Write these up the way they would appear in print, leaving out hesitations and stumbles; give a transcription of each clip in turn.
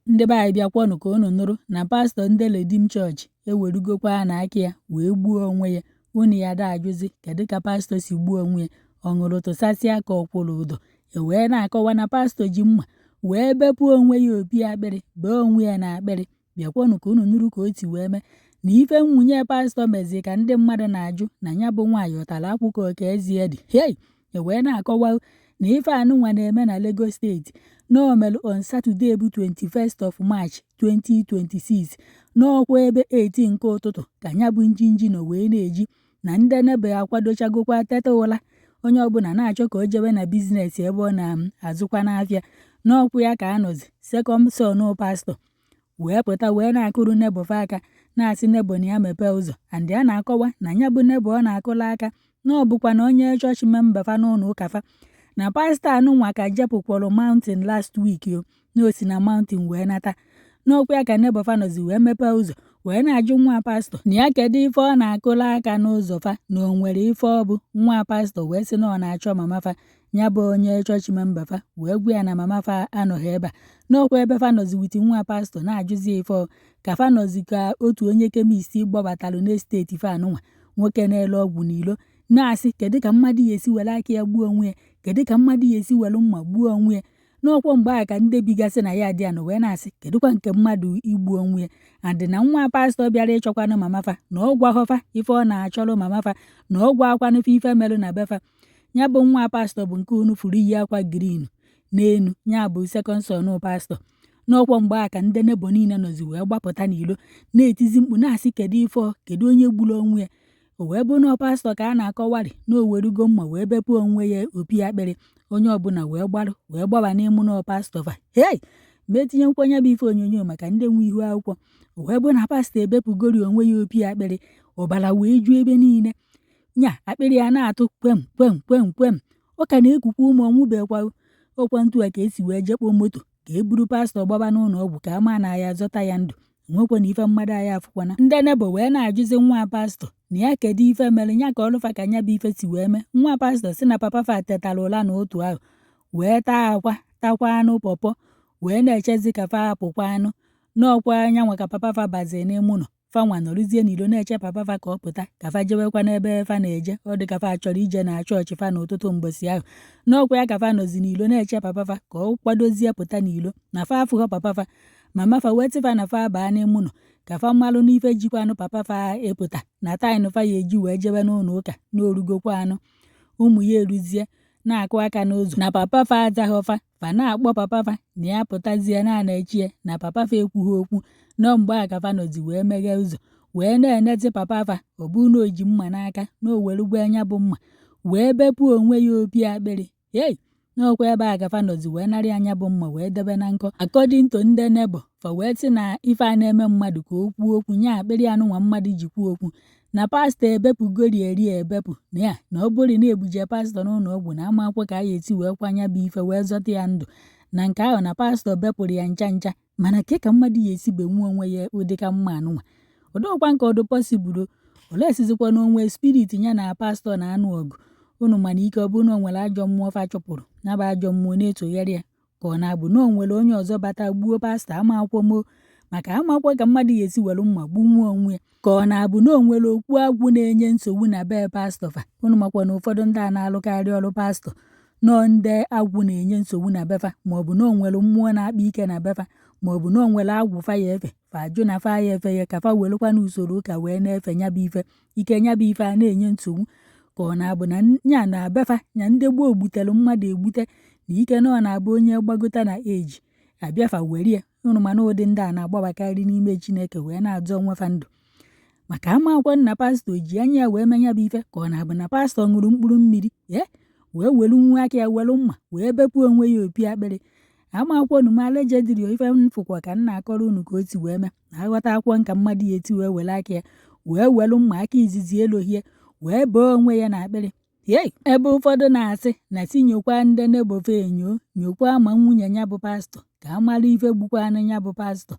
Ndị be anyị, bịakwanụ ka unu nụrụ na pastọ ndị Redeem Church ewerugokwa na aka ya wee gbuo onwe ya. Unu ya da ajụzi kedu ka pastọ si gbuo onwe ya? Ọ ṅụrụ tụsasịa ka ọ kwụrụ ụdọ? E wee na-akọwa na pastọ ji mma wee bepụ onwe ya opi akpịrị, bee onwe ya na akpịrị. Bịakwanụ ka unu nụrụ ka o si wee mee na ife nwunye pastọ mezi ka ndị mmadụ na-ajụ na ya bụ nwaanyị ọ tara akwụ ka oke ezie dị. Hei, e wee na-akọwa na ife anụnwa na-eme na Lagos Steeti na o mere on Saturday bụ 21st of March 2026, n'ọkwa ebe 8 nke ụtụtụ ka ya bụ njinji nọ wee na-eji na ndị nebe akwadochagokwa teta ụla, onye ọbụla na-achọ ka o jebe na business ebe ọ na-azụkwa n'afịa. N'ọkwa ya ka anọzi, second son pastọ wee pụta wee na-akụrụ neighbour fa aka, na-asị neighbour na ya mepee ụzọ. And a na-akọwa na ya bụ neighbour ọ na-akụla aka na ọ bụkwa na onye chọọchị member fa n'ụlọ ụka fa, na pastọ anụnwa ka jepụkwọrọ mountain last week o na o si na mountain wee nata. N'ọkwa ya ka neighbour fa nọzi wee mepee ụzọ wee na-ajụ nwa pastọ na ya kedu ife ọ na-akụla aka n'ụzọ fa, na o nwere ife ọ bụ. Nwa pastọ wee sị na ọ na-achọ mama fa, ya bụ onye chọọchị member fa wee gwa ya na mama fa anọghị ebe a. N'ọkwa ebe fa nọzi with nwa pastọ na-ajụzi ife ọ ka fa nọzi ka otu onye chemist gbabatalụ n'estate fa anụnwa, nwoke na-ele ọgwụ n'ilo, na-asị kedu ka mmadụ ya esi were aka ya gbuo onwe ya, kedu ka mmadụ ya esi were mma gbuo onwe ya. N'ọkwọ mgbe a ka ndị bigasị na ya dị anọ wee na-asị kedụkwa nke mmadụ igbu onwe ya, and na nwa pastọ bịara ịchọkwanụ mama fa na ọ gwaghọfa ife ọ na-achọrọ mama fa, na ọ gwa akwanụ fa ife merụ na befa. Ya bụ nwa pastọ bụ nke unu furu iyi akwa green n'enu, ya bụ second son pastọ. N'ọkwọ mgbe a ka ndị neighbour niile nọzi wee gbapụta n'ilo na-etizi mkpu na-asị kedu ife ọ, kedu onye gburu onwe ya. O wee bụ na pastọ ka a na-akọwarị na o werugo mma wee bepụ onwe ya opi akpịrị. Onye ọbụla wee gbarụ wee gbaba n'ime ụlọ pastọ fa. Hei, ma etinye nkwenye bụ ife onyonyo maka ndị nwe ihu akwụkwọ. O wee bụ na pastọ ebepụgori onwe ya opi akpịrị, ọbara wee ju ebe niile, nya akpịrị ya na-atụ kwem kwem kwem kwem, ọ ka na-ekukwa ụmụ ọnwụbekwa. Ọkwa ntu a ka esi wee jekpoo moto ka e buru pastọ gbaba n'ụlọ ọgwụ ka a maa na ya azọta ya ndụ. Nwekwa na ife mmadụ anyị afụkwana. Ndị neighbour wee na-ajụzi nwa pastọ na ya kedu ife mere ya ka ọlụfa ka ya bụ ife si wee mee. Nwa pastọ si na papa fa tetara ụla n'ụtụ ahụ wee taa akwa, takwa anụ pọpọ, wee na-echezi ka fa hapụkwa anụ. N'ọkwa anyanwa ka papa fa bazie n'ime ụlọ, fa nwa nọrụzie n'ilo na-eche papa fa ka ọ pụta ka fa jewekwa n'ebe fa na-eje. Ọ dị ka fa chọrọ ije na chọọchị fa n'ụtụtụ mgbọsị ahụ. N'ọkwa ya ka fa nọzi n'ilo na-eche papa fa ka ọ kwadozie pụta n'ilo, na fa afụghọ papa fa. Mama fa wee tịfa na fa baa n'ime ụlọ ka fa malụ n'ife jikwanụ papa fa ịpụta na taịnụ fa ya eji wee jebe n'ụlọ ụka na orugokwa anụ. Ụmụ ya eruzie na-akụ aka n'ụzọ na papa fa azaghọ fa, fa na-akpọ papa fa na ya pụtazie na ana-echie na papa fa ekwughị okwu. Nọ mgbe a ka fa nọzi wee meghee ụzọ wee na-enezi papa fa, ọ bụ na o ji mma n'aka na o werugwa anya bụ mma wee bepụ onwe ya opi akpịrị. Hei, n'ọkwa ebe a ka fa nọzi wee narị anya bụ mma wee debe na nkọ. According to ndị neighbour fa wee sị na ife a na-eme mmadụ ka o kwuo okwu nya akpịrị anụnwa mmadụ ji kwuo okwu na pastọ ebepụgori eri ebepụ na ya, na ọ bụrụ na ebuje pastọ n'ụlọ ọgwụ na ama akwụkwọ ka a ya esi wee kwanya bụ ife wee zọta ya ndụ na nke ahụ, na pastọ bepụrụ ya ncha ncha. Mana ke ka mmadụ ya esi benwu onwe ya ụdịka mma anụnwa? Ọdọkwa nke ọdụ possible. Olee sizikwa na onwe spirit ya na pastọ na-anụ ọgụ unu? Mana ike ọ bụrụ na o nwere ajọ mmụọ fa chụpụrụ na bụ ajọ mmụọ na-etogharị ya, ka ọ na-abụ na o nwere onye ọzọ bata gbuo pastọ, ama akwụkwọ mo maka amakwa ka mmadụ ya esi were mma gbunwuo onwe ya, ka ọ na-abụ na o nwere okwu agwụ na-enye nsogbu na be pastọ fa. Unu makwa na ụfọdụ ndị a na-alụkarị ọrụ pastọ nọọ ndị agwụ na-enye nsogbu na befa, maọbụ na o nwere mmụọ na-akpa ike na befa, maọbụ na o nwere agwụ fa ya efe, fa ajụ na fa ya efe ya ka fa werekwa n'usoro ụka wee na-efe nya bụ ife ike, nya bụ ife a na-enye nsogbu, ka ọ na-abụ na nya na befa nya ndị gboo gbutere mmadụ egbute na ike na ọ na-abụ onye gbagota na eji abịafa were ya. Unu mana ụdị ndị a na-agbabakarị n'ime Chineke wee na-azọ onwe fa ndụ maka ama akwụkwọ na pastọ ji anya ya wee menya bụ ife, ka ọ na-abụ na pastọ ṅụrụ mkpụrụ mmiri e wee were nwa aka ya were mma wee bepụ onwe ya opi akpịrị. Ama akwụkwọ nu ma allegedly ife mfụkwa ka m na-akọrọ unu ka o si wee mee na aghọta akwụkwọ nka mmadụ ya eti wee were aka ya wee were mma aka izizi elohie wee bee onwe ya na akpịrị. Hei, ebe ụfọdụ na-asị na si nyokwa ndị neighbour fa enyo nyokwa ma nwunye ya bụ pastọ ka a mara ife gbukwanụ ya bụ pastọ.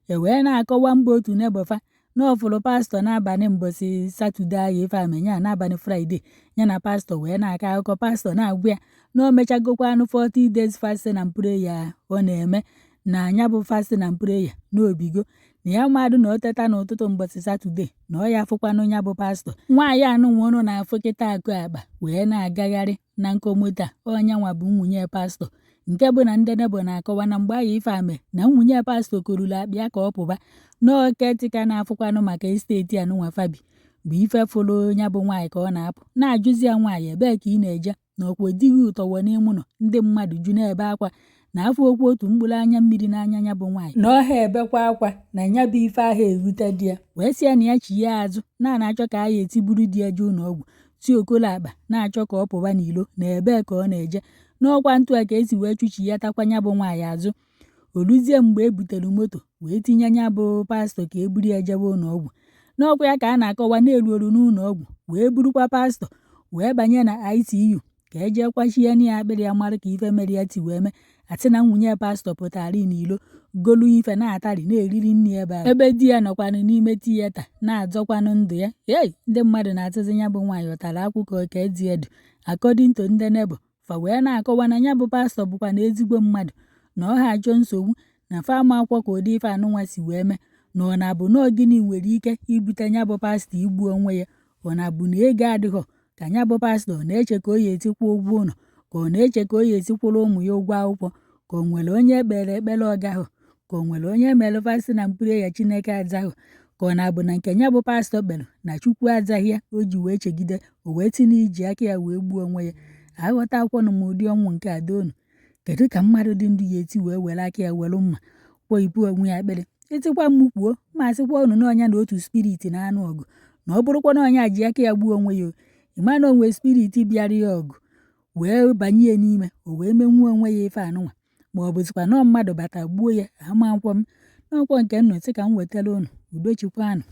E wee na-akọwa mba otu neighbour fa na ọ fụrụ pastọ n'abalị mbọsị Saturday ahụ ife amenya, n'abalị Friday, ya na pastọ wee na-akọ akụkọ. Pastọ na-agwa ya na o mechagokwanụ 40 days fasting and prayer ọ na-eme. Na anya bụ fasting and prayer n'obigo na ya mmadụ na o teta n'ụtụtụ mbọsị Saturday na ọ ya afụkwanụ ya bụ pastọ. Nwaanyị anụnwa ụnụ na-afụ kịta akụ akpa wee na-agagharị na nkomoto a, ọnyanwa bụ nwunye pastọ, nke bụ na ndị neighbour na-akọwa na mgbe ahụ ife ame na nwunye pastọ koruru akpa ya ka ọ pụba n'oketika na-afụkwanụ maka estate anụnwa fabi bụ ife fụrụ ya bụ nwaanyị ka ọ na-apụ, na-ajụzi ya, "Nwaanyị, ebee ka ị na-eje na ọkwa di gị ụtọwọ n'ime ụlọ?" Ndị mmadụ ju na-ebe akwa na afọ okwu otu mkpụrụ anya mmiri n'anya ya bụ nwaanyị na ọha ebekwa akwa na ya bụ ife ahụ ewute di ya, wee sị ya na ya chi ya azụ na na-achọ ka a ya etiburu di ya je ụlọ ọgwụ. Si okolo akpa na-achọ ka ọ pụba n'ilo na ebee ka ọ na-eje n'ọkwa ntụ a ka esi wee chụchi ya takwa ya bụ nwaanyị azụ. Oluzie mgbe e butere moto wee tinye ya bụ pastọ ka e buru ya jebe ụlọ ọgwụ. N'ọkwa ya ka a na-akọwa na-eruoru n'ụlọ ọgwụ wee burukwa pastọ wee banye na ICU ka eje kwachie na ya akpịrị ya mara ka ife mere ya ti wee mee. Asị na nwunye pastọ pụtara n'ilo golu ife na-atarị na-eriri nri ebe ahụ, ebe di ya nọkwanụ n'ime theatre na-azọkwanụ ndụ ya. Ei, ndị mmadụ na-atụzi ya bụ nwaanyị ọ tara akwụ ka oke di edu. According to ndị neighbour fa wee na-akọwa na ya bụ pastọ bụkwa na ezigbo mmadụ, na ọ ha achọ nsogbu, na fa ama akwụkwọ ka ụdị ife anụnwa si wee mee, na ọ na-abụ na gịnị nwere ike ibute ya bụ pastọ igbu onwe ya. Ọ na-abụ na ego adịghọ ka ya bụ pastọ na-eche ka o ya etikwa ụgwọ ụlọ, ka ọ na-eche ka o ya esikwụrụ ụmụ ya ụgwọ akwụkwọ, ka o nwere onye ekpere ekpere ọgahụ, ka o nwere onye mere fasting and prayer Chineke azahụ, ka ọ na-abụ na nke ya bụ pastọ kpere na Chukwu azaghị ya o ji wee chegide o wee tinye iji aka ya wee gbuo onwe ya. Aghọtakwọnụ m ụdị ọnwụ nke a doonu. Kedu ka mmadụ dị ndụ ya eti wee were aka ya were mma kwọipu onwe ya akpịrị? Ịtịkwa m kwuo ma sịkwa unu na ọnya na otu spirit na-anụ ọgụ, na ọ bụrụkwa na ọnya ji aka ya gbuo onwe ya, ịma na onwe spirit bịara ya ọgụ wee banye ya n'ime o wee menwuo onwe ya ife anụnwa, ma ọ bụzikwa na mmadụ bata gbuo ya. Ama nkwọ m n'ọkwọ nke nnụ sị ka m wetara unu. Udo chikwanụ.